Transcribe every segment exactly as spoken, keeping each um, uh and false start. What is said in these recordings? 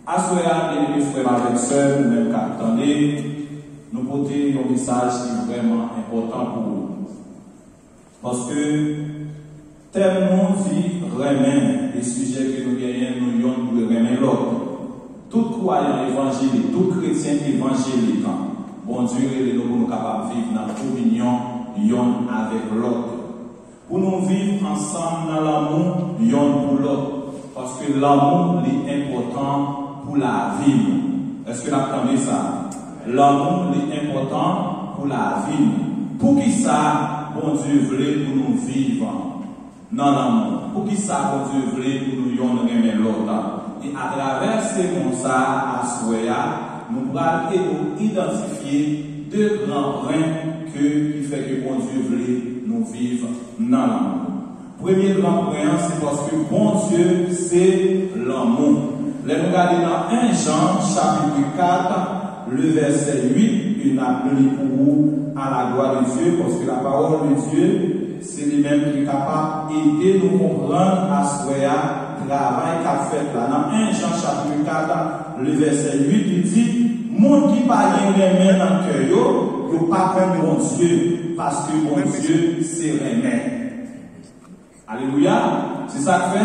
Aswè a, byeneme frè m avèk sè m, ou menm k ap tande, nou pote yon mesaj ki vrèman enpòtan pou ou. Paske tèm nou di renmen, e sijè ke nou genyen, nou yonn dwe renmen lòt. Tout kwayan evanjelik, tout kretyen evanjelik, Bondye rele nou pou nou kapab viv nan kominyon yonn avèk lòt. Pou nou viv ansanm nan lanmou yonn pou lòt, paske lanmou li enpòtan pou lavi nou. Èske n ap tande sa? Lanmou li enpòtan pou lavi nou. Poukisa Bondye vle pou nou viv nan lanmou? Poukisa Bondye vle pou nou yonn renmen lòt? E atravè sermon sa a, aswè a, nou pral ede w idantifye de gran pwen ke, ki fè ke Bondye vle nou viv nan lanmou. Premye gran pwen an, se paske Bondye se lanmou. Lè nou gade nan en Jan, chapit kat, le vèsè uit, e n ap li pou ou à la gloire de Dieu, paske la parole de Dieu, se li menm ki kapab ede nou konprann aswè a travay k ap fèt la. Nan en Jan, chapit kat, le vèsè uit, li di, moun ki pa gen renmen nan kè yo, yo pa konn Bondye, paske Bondye se renmen. Alelouya! Se sa k fè,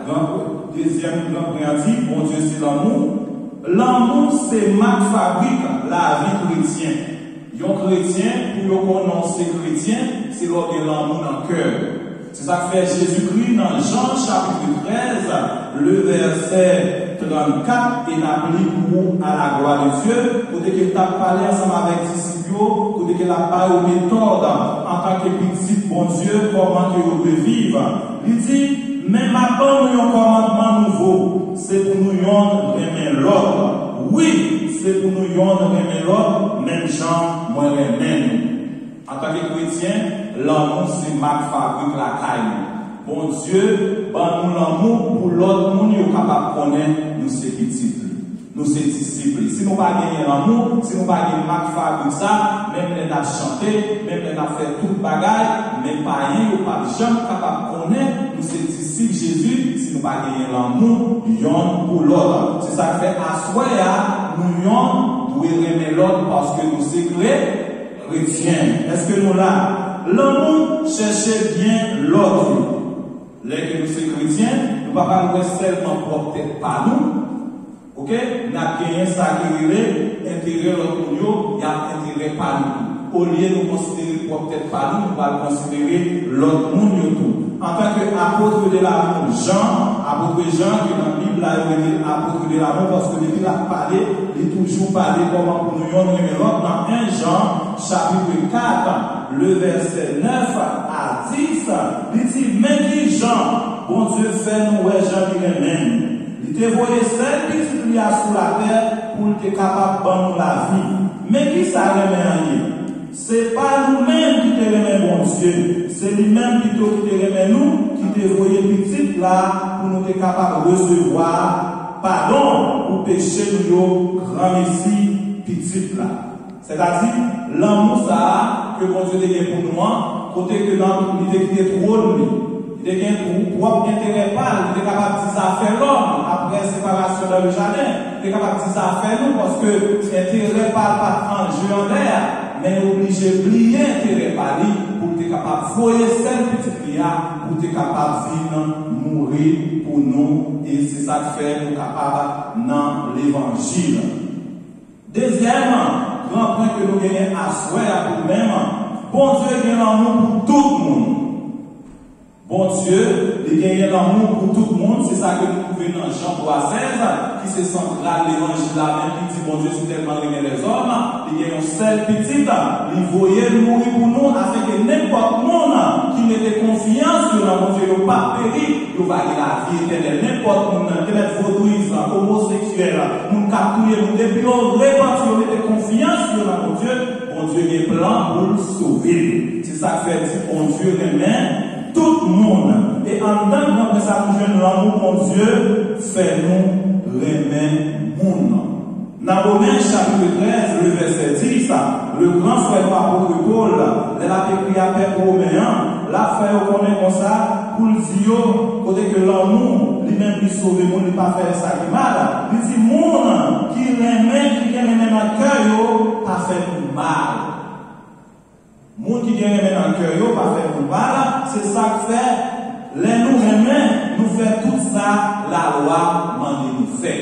gran, dezyèm gran pwen an di, Bondye se lanmou. Lanmou se mak fabrik lavi kretyen. Yon kretyen, pou yo konnen w se kretyen, se lè w gen lanmou nan kè w. Se sa k fè Jezikri nan Jan chapit trèz, le vèsè trannkat, e n ap li pou ou à la gloire de Dieu, kote ke l t ap pale ansanm avèk disip yo, kote ke l ap ba yo metòd antanke pitit Bondye, kòman ke yo dwe viv. Li di, men m ap ban nou yon kòmandman nouvo, se pou nou yonn renmen lòt. Wi, se pou nou yonn renmen lòt, menm jan mwen renmen nou. Antanke kretyen, lanmou se mak fabrik lakay nou. Bondye ban nou lanmou pou lòt moun yo kapab konnen nou se pitit li. Nou se disip li. Si nou pa genyen lanmou, si nou pa gen mak fabrik sa, menm lè n ap chante, menm lè n ap fè tout bagay, men payen yo p ap janm kapab konnen nou se disip Jezi si nou pa genyen lanmou yonn pou lòt. Se sa k fè aswè a, nou yonn dwe renmen lòt paske nou se kre-, kretyen. Èske nou la? Lanmou chèche byen lòt yo. Lè ke nou se kretyen, nou pa pral wè sèlman pwòp tèt pa nou. Oke? N ap genyen sa ki rele enterè lòt moun yo, y ap enterè pa nou tou. Olye nou konsidere pwòp tèt pa nou, nou pral konsidere lòt moun yo tou. Antanke apôtre de l'amour, Jan, apôtre Jan, ke nan Bib la yo rele apôtre de l'amour, paske depi l ap pale, li toujou pale kòman pou nou yonn renmen lòt. Nan en Jan, chapit kat, le vèsè nèf a dis, li di, men ki jan Bondye fè nou wè jan li renmen nou. Li te voye sèl pitit li a sou latè pou l te kapab ban nou lavi. Men ki sa renmen an ye? Se pa nou menm ki te renmen Bondye, se li menm pito ki te renmen nou, ki te voye pitit la pou nou te kapab resevwa padon pou peche nou yo, granmesi pitit la. Sètadi, lanmou sa a ke Bondye te gen pou nou an, kote ke nan, li te kite twòn li, li te gen twò-, pwòp enterè pa l, li te kapab di zafè lòm, apre separasyon nan le jaden, li te kapab di zafè nou, paske enterè pa l pa t anje anlè a, men li oblije bliye enterè pa li pou l te kapab voye sèl pitit li a, pou l te kapab vin mouri pou nou, e se sa k fè nou kapab nan levanjil. Dezyèm gran pwen ke nou genyen aswè a pou nou menm, Bondye gen lanmou pou tout moun. Bondye, li genyen lanmou pou tout moun, se sa ke nou twouve nan Jan twa sèz, ki se santral levanjil la menm, ki di Bondye si tèlman renmen lèzòm, li gen yon sèl pitit, li voye l mouri pou nou, afenke nenpòt moun ki mete konfyans yo nan Bondye, yo p ap peri, yo va gen lavi etènèl. Nenpòt moun nan, kèlèt vodouizan, omoseksyèl, moun k ap touye moun, depi yo repanti, yo mete konfyans yo nan Bondye, Bondye gen plan pou l sove yo. Se sa k fè di Bondye renmen tout moun. E anndan gran pwen sa nou jwenn lanmou Bondye fè nou renmen moun. Nan Women chapit trèz, le vèsè dis, le gran frè nou apot Pòl, lè l ap ekri a pèp women an, l ap fè yo konnen konsa, pou l di yo, kote ke lanmou, li menm li sove moun, li pa fè sa ki mal, li di moun pa fè nou mal. Moun ki gen renmen nan kè yo pa fè nou mal, se sa k fè, lè nou renmen, nou fè tout sa lalwa mande nou fè.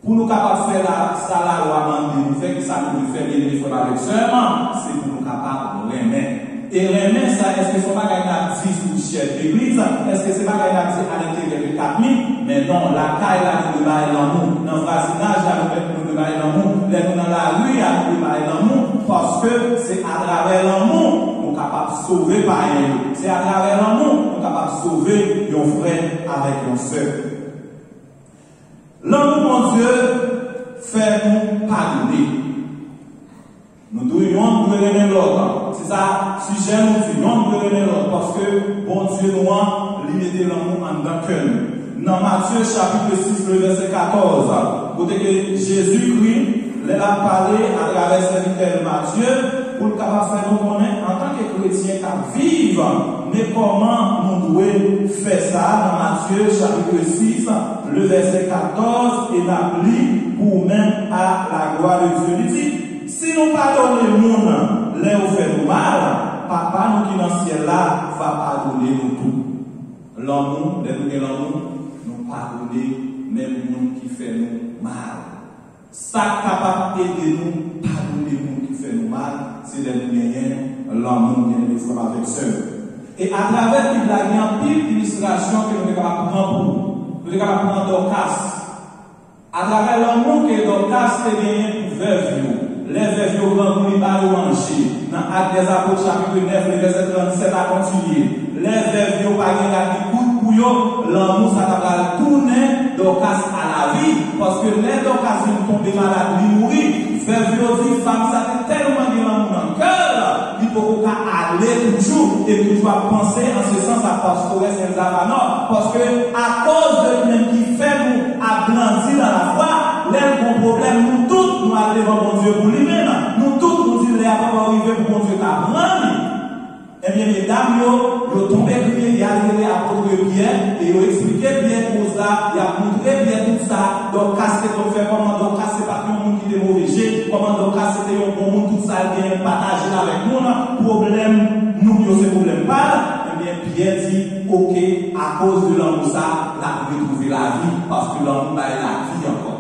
Pou nou kapab fè la, sa lalwa mande nou fè, ki sa nou dwe fè, byeneme frè m avèk sè m, se pou nou kapab renmen. E renmen sa, èske se yon bagay n ap di sou chèf legliz? Èske se bagay n ap di alenteryè de kat mi? Men non, lakay la, nou dwe bay lanmou. Nan vwazinaj la, nou dwe, nou dwe bay lanmou. Lè nou nan lari a, nou dwe bay lanmou. Paske se atravè lanmou, nou kapab sove payen yo. Se atravè lanmou, nou kapab sove yon frè avèk yon sè. Lanmou Bondye fè nou padone. Nou dwe yonn dwe renmen lòt. Se sa sijè nou di, yonn dwe renmen lòt, paske Bondye nou an, li mete lanmou anndan kè nou. Nan Matye chapit sis, le vèsè katòz, kote ke Jezikri, lè l ap pale atravè sèvitè l Matye, pou l kapab fè nou konnen, antanke kretyen k ap viv, men kòman nou dwe fè sa nan Matye chapit sis, le vèsè katòz, e n ap li pou ou menm, à la gloire de Dieu. Li di, si nou padone moun lè yo fè nou mal, Papa nou ki nan syèl la va padone nou tou. Lanmou, lè nou gen lanmou, nou padone menm moun ki fè nou mal. Sa k kapab ede nou padone moun ki fè nou mal, se lè nou genyen lanmou, byeneme frè m avèk sè m. E atravè Bib la, gen anpil ilistrasyon ke nou te kapab pran pou, nou te kapab pran Dòkas. Atravè lanmou ke Dòkas te genyen pou vèv yo, lè vèv yo grangou, li ba yo manje. Nan Actes des Apôtres, chapitre neuf, le verset trente-sept a kontinye. Lè vèv yo pa gen rad ki koud pou yo, lanmou sa ta pral tounen Dòkas a lavi. Paske lè Dòkas vin tonbe malad, li mouri, vèv yo di, fanm sa te tèlman gen lanmou nan kè l, li poko ka ale toujou, e toujou ap panse an se sans a pastores Elza Fanò. Paske akoz de li menm ki fè nou ap grandi nan lafwa, lè l gon pwoblèm, nou tout nou al devan Bondye pou li menm. Nou tout nou di lè a poko rive pou Bondye ta pran li. Ebyen, medam yo, yo tonbe kriye, y al rele apot Pyè, e yo eksplike Pyè koz la, y ap montre Pyè tout sa Dòkas te konn fè, kòman Dòkas se pa t yon moun ki te move je, kòman Dòkas se te yon bon moun, tout sa l genyen l pataje l avèk moun, pwoblèm moun yo se pwoblèm pa l. Ebyen, Pyè di, oke, akoz de lanmou sa, l ap retwouve lavi, paske lanmou bay lavi ankò.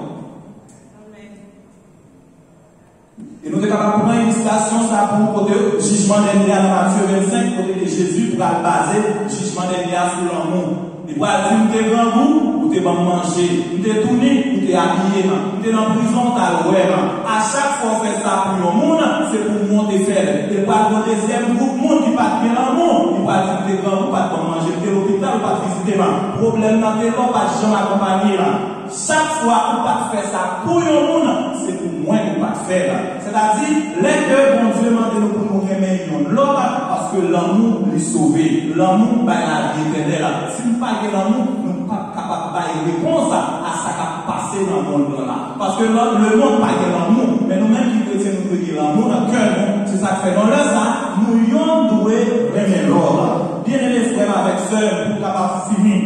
E nou te kapab pran ilistrasyon sa pou kote jijman dènye a nan Matye vennsenk, kote ke Jezi pral baze jijman dènye a sou lanmou. Li pral di, m te grangou, ou te ban m manje. M te tounik, ou te abiye m. M te nan prizon, ou t al wè m. A chak fwa w fè sa pou yon moun, se pou moun te fè l. E pral gen yon dezyèm gwoup moun ki pa t gen lanmou. Li pral di, m te grangou, ou pa t ban m manje. M te lopital, ou pa t vizite m. Pwoblèm nan te la, ou pa t janm akonpanye m. Chak fwa ou pa t fè sa pou yon moun, se pou mwen ou pa t fè l. Sètadi, lè ke Bondye mande nou pou nou renmen youn lòt, paske lanmou, li sove. Lanmou bay lavi etènèl. Si nou pa gen lanmou, nou p ap kapab bay repons a sa k ap pase nan mond lan la. Paske le, lemonn pa gen lanmou, men nou menm ki kretyen, nou dwe gen lanmou nan kè nou. Se sa k fè nan lè sa, nou youn dwe renmen lòt. Byeneme frè m avèk sè m, pou m kapab fini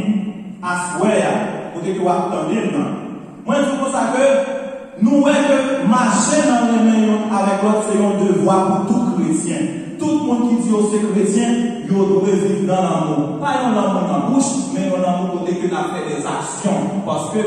aswè a, kote ke w ap tande m nan. Mwen di w konsa ke nou wè ke mache nan renmen youn avèk lòt se yon devwa pou tout kretyen. Tout moun ki di yo se kretyen, yo dwe viv nan lanmou. Pa yon lanmou nan bouch, men yon lanmou kote ke n ap fè dèzaksyon. Paske,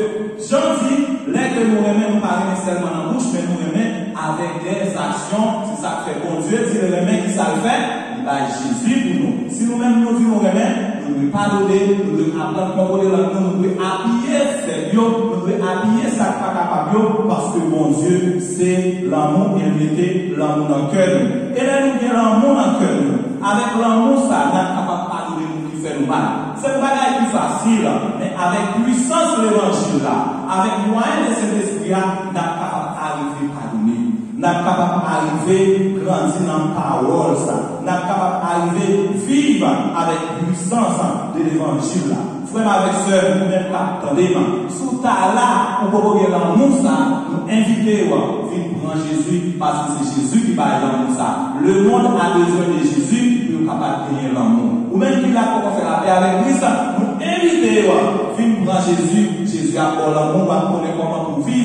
jan di, lè ke nou renmen, nou pa renmen sèlman nan bouch, men nou renmen avèk dèzaksyon. Se sa k fè Bondye di l renmen, ki sa l fè? Li bay Jezi pou nou. Si nou menm nou di nou renmen, nou dwe padone, nou dwe aprann kontwole lang nou, nou dwe apiye fèb yo, nou dwe apiye sa k pa kapab yo, paske Bondye se lanmou, e l mete lanmou nan kè nou. E lè nou gen lanmou nan kè nou, avèk lanmou sa, n ap kapab padone moun ki fè nou mal. Se yon bagay ki fasil, men avèk pwisans levanjil la, avèk mwayen de Sentespri a, n ap kapab arive padone. N ap kapab arive grandi nan pawòl sa. N ap kapab arive viv avèk pwisans de levanjil la. Frè m avèk sè m, ou menm k ap tande m, si w ta la, ou poko gen lanmou sa, nou envite w vin pran Jezi, paske se Jezi ki bay lanmou sa. Lemonn a bezwen de Jezi pou yo kapab genyen lanmou. Ou menm ki la poko fè lapè avèk Kris, nou envite w vin Viv an Jezi, Jezi ap ba w lanmou, w ap konnen kòman pou viv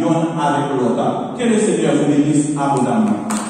yonn avèk lòt. Que le Seigneur vous bénisse abondamment.